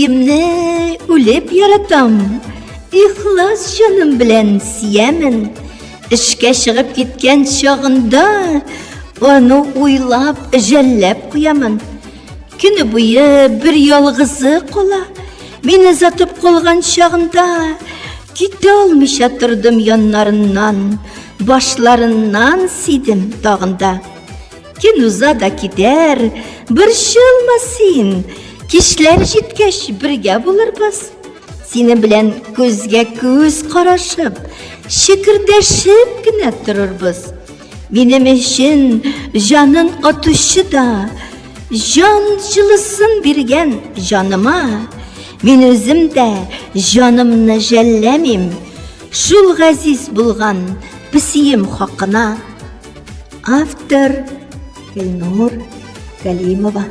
Песиемне үлеп яратам, ихлас җаным белән сөямен. Эшкә чыгып киткән чагында аны уйлап, жәлләп куямын. Көне буе бер ялгызы кала. Мине озатып калган чагында китә алмыйча тордым яннарыннан, башларыннан сидем тагын да. Көн уза да китәр, борчылма син, кичләр җиткәч бергә булырбыз. Синең белән күзгә күз карашып, чекердәшеп кенә торырбыз. Минем өчен җанын атучы да, җан җылысын биргән җаныма, мин үзем дә җанымны жәлләмим, шул газиз булган песием хакына. Автор Гөлнур Галимова.